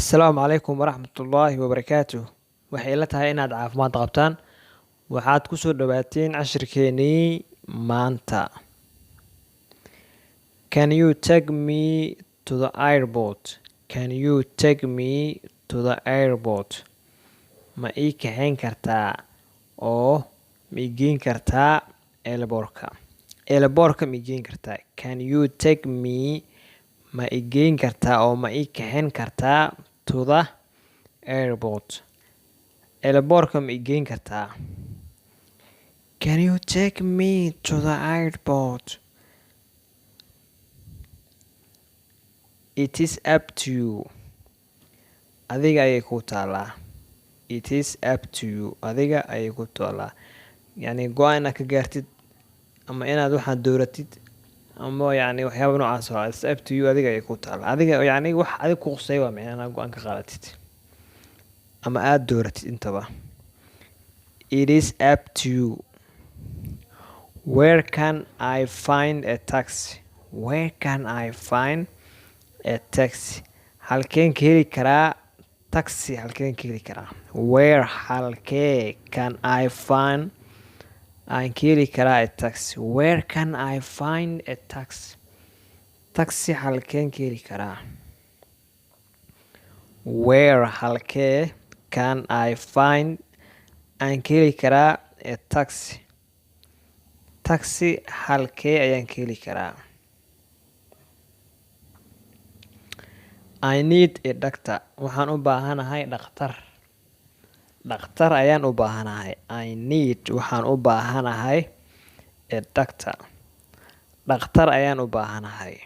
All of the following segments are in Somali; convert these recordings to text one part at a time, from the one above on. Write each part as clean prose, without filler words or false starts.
Asalaamu calaykum waraxmatullaahi wabarakaatuh. Waxay ila tahay inaad caafimaad qabtaan. Waxaad ku soo dhawaateen cashirkeenii maanta. Can you take me to the airport? Can you take me to the airport? Ma ii kaxayn kartaa oo ma ii geyn kartaa airportka? Airportka ma ii geyn kartaa? Can you take me, ma ii geyn kartaa oo ma ii kaxayn kartaa, to the airport? Airportka ma ii geyn kartaa? Can you take me to the airport? It is up to you. Adiga ayay kuu taalaa. It is up to you. Adiga ayay ku taalaa. Yacni go'aan inaad ka gaartid ama inaad waxaad dooratid ama yacni waxyaabo noocaas oo it's up to you, adiga ayay ku taalaa. Adiga yacni wax adiga ku quseeya waa micnaha inaad go'aan ka qaadatid ama aad dooratid intaba. It is up to you. Where can I find a taxi? Where can I find a taxi? Halkeen ka heli karaa taxi? Halkeen ka heli karaa? Where, halkee, can I find, aan ka heli karaa, a taxi? Where can I find a taxi? Taxi halkeen ka heli karaa? Where, halkee, can I find, aan ka heli karaa, a taxi? Taxi halkee ayaan ka heli karaa? I need a doctor. Waxaan u baahanahay dhakhtar. Dhakhtar ayaan u baahanahay. I need, waxaan u baahanahay, a doctor. Dhakhtar ayaan u baahanahay.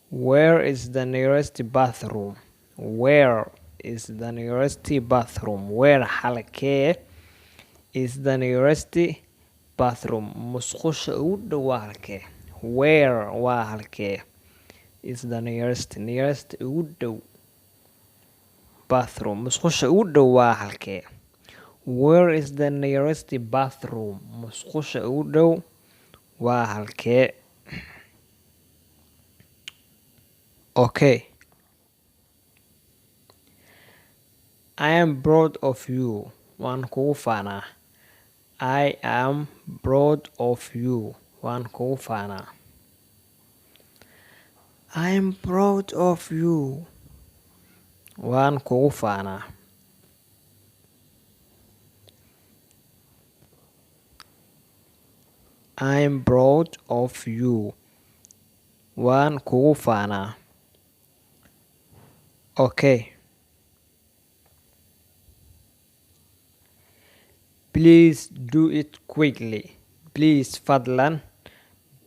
Where is the nearest bathroom? Where is the nearest bathroom? Where, halkee, is the nearest bathroom? Musqusha ugu dhow waa halkee? Where, waa halkee, is the nearest, nearest ugu dhow, bathroom, musqusha ugu dhow waa halkee? Where is the nearest bathroom? Musqusha ugu dhow waa halkee? Okay. I am proud of you. Waan kugu faanaa. I am proud of you. Waan kugu faanaa. I am proud of you. Waan kugu faanaa. I am proud of you. Waan kugu faanaa. Okay. Please do it quickly. Please, fadlan,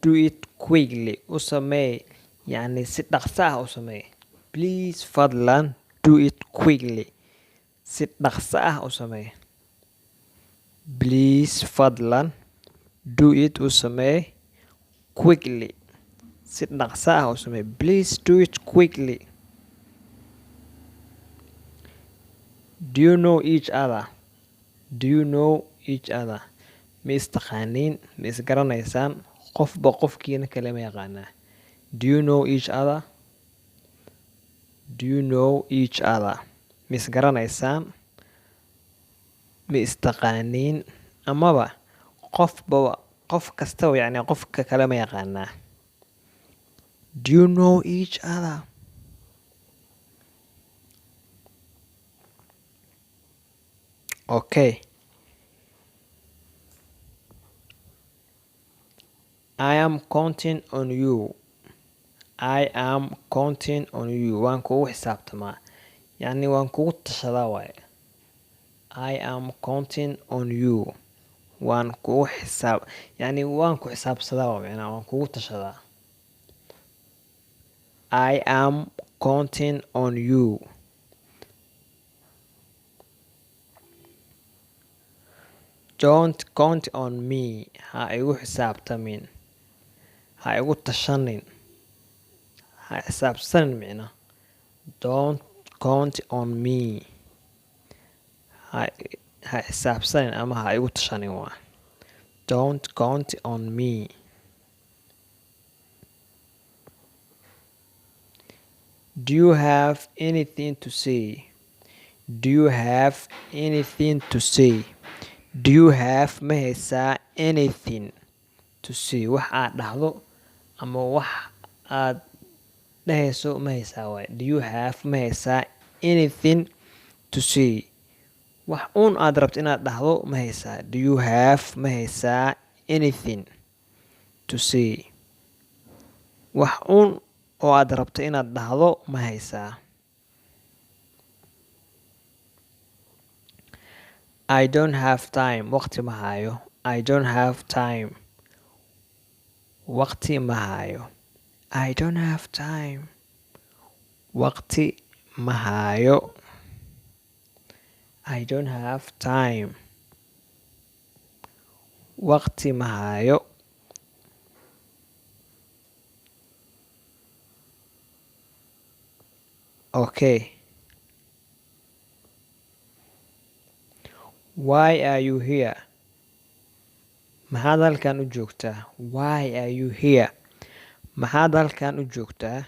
do it quickly. U samee, yacni si dhaqso ah u samee. Please, fadlan, do it quickly. Si dhaqso ah u samee. Please, fadlan, do it, u samee, quickly. Si dhaqso ah u samee. Please do it quickly. Do you know each other? Do you know each other? Ma is taqaaniin? Ma is garanaysaan? Qofba qofkiina kale ma yaqaanaa? Do you know each other? Do you know each other? Ma is garanaysaan? Ma is taqaaniin? Amaba qofba qof kastaba yacni qofka kale ma yaqaanaa? Do you know each other? Okay. I am counting on you. I am counting on you. Waan kugu xisaabtamaa. Yacni waan kugu tashadaa waaye. I am counting on you. Waan kugu xisaab, yacni waan ku xisaabsadaa waa micnaha waan kugu tashadaa. I am counting on you. Don't count on me. Ha igu xisaabtamin. Ha igu tashanin. Ha xisaabsanin micnaha. Don't count on me. Ha xisaabsanin ama ha igu tashanin waa. Don't count on me. Do you have anything to say? Do you have anything to say? Do you have ma haysaa anything to say? Wax aad dhahdo ama wax aad dhahayso ma haysaa waaye. Do you have ma haysaa anything to say? Wax uun aad rabto inaad dhahdo ma haysaa. Do you have ma haysaa anything to say? Wax uun oo aad rabto inaad dhahdo ma haysaa. I don't have time. Waqti ma hayo. I don't have time. Waqti ma hayo. I don't have time. Waqti ma hayo. I don't have time. Waqti ma hayo. Okay. Why are you here? Maxaad halkan u joogtaa? Why are you here? Maxaad halkan u joogtaa?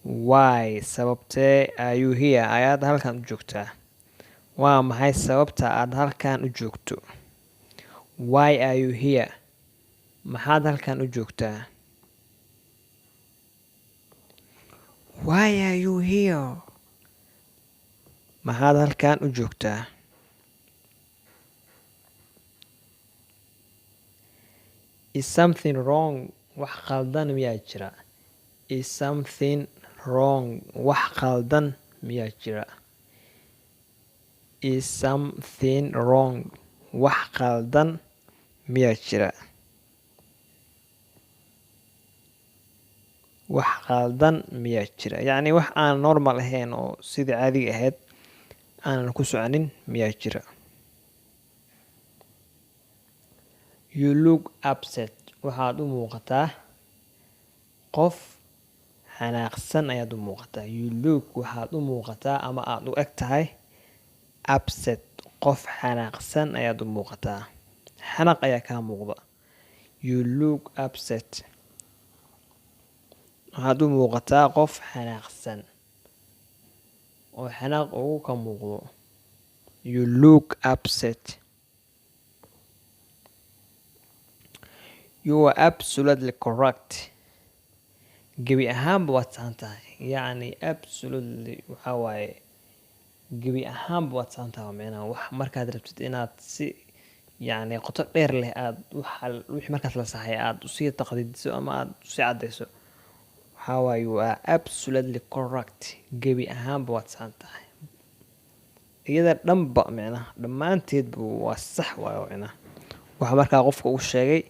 Why sababtee are you here ayaad halkan u joogtaa? Waa maxay sababta aad halkan u joogto? Why are you here? Maxaad halkan u joogtaa? Why are you here? Maxaad halkan u joogtaa? Is something wrong? Wax khaldan miyaa jira? Is something wrong? Wax khaldan miyaa jira? Is something wrong? Wax khaldan miyaa jira? Wax khaldan miyaa jira? Yacni wax aan normal ahayn oo sidii caadiga ahayd aanan ku soconin miyaa jira? You look upset. Waxaad u muuqataa qof xanaaqsan ayaad u muuqataa. You look waxaad u muuqataa ama aad u eg tahay upset, qof xanaaqsan ayaad u muuqataa. Xanaaq ayaa kaa muuqda. You look upset. Waxaad u muuqataa qof xanaaqsan oo xanaaq ugu ka muuqdo. You look upset. You are absolutely correct. Gebi ahaanba waad saxan tahay. Yacni absolutely waxaa waaye gebi ahaanba waad saxan tahay, micnaha wax markaad rabtid inaad si yacni qoto dheer leh aad waxa wixii markaas la saxay aad usii taqdiidiso ama aad usii caddeyso, waxaa waaye you are absolutely correct. Gebi ahaanba waad saxan tahay. Iyada dhanba micnaha dhammaanteedba waa sax waaye, micnaha waxa markaa qofka uu sheegay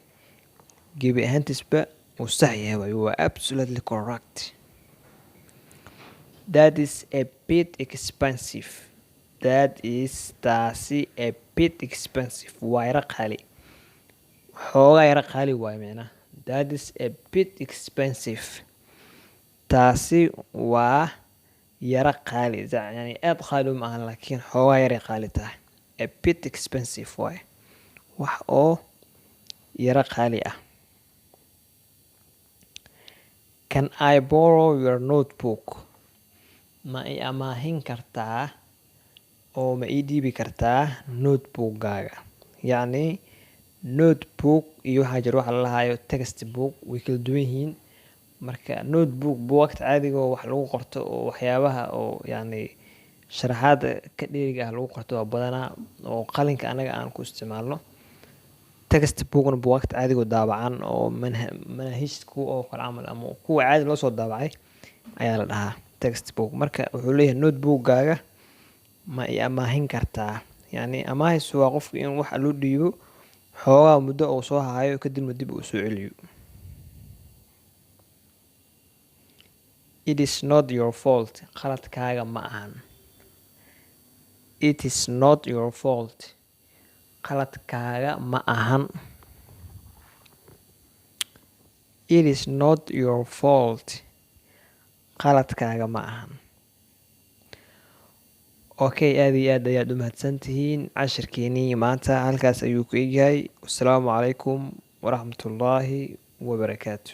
gebi ahaantiisba uu sax yahay waaye. You are absolutely correct. That is a bit expensive. That is taasi a bit expensive, waa yara qaali, xoogaa yara qaali waaye micnaha. That is a bit expensive. Taasi waa yara qaali, yani aad qaali uma ahan, laakiin xoogaa yaray qaali tahay. A bit expensive waaye, wax oo yara qaali ah. Can I borrow your notebook? Ma i amaahin kartaa oo ma ii dhiibi kartaa notebook-gaaga? Yacni notebook iyo waxaa jira waxa la lahayo textbook, way kala duwan yihiin. Marka notebook buugaagta caadiga oo wax lagu qorto oo waxyaabaha oo yacni sharaxaada ka dheeriga ah lagu qorto waa badanaa oo qalinka anaga aan ku isticmaalno. Textbook-na buugaagta caadiga oo daabacan oo manaahiijta kuwa oo kale camal ama kuwa caadi loo soo daabacay ayaa la dhahaa textbook. Marka wuxuu leeyahay notebook-gaaga ma i amaahin kartaa? Yacni amaahis waa qofka in wax loo dhiibo xoogaa muddo uu soo hayo, kadibna dib uu soo celiyo. It is not your fault. Qaladkaaga ma ahan. It is not your fault. Qaladkaaga ma ahan. It is not your fault. Qaladkaaga ma ahan. Okay, aad iyo aad ayaad u mahadsantihiin. Cashirkeenii maanta halkaas ayuu ku egyahay. Wasalaamu calaykum waraxmatullaahi wabarakaatu.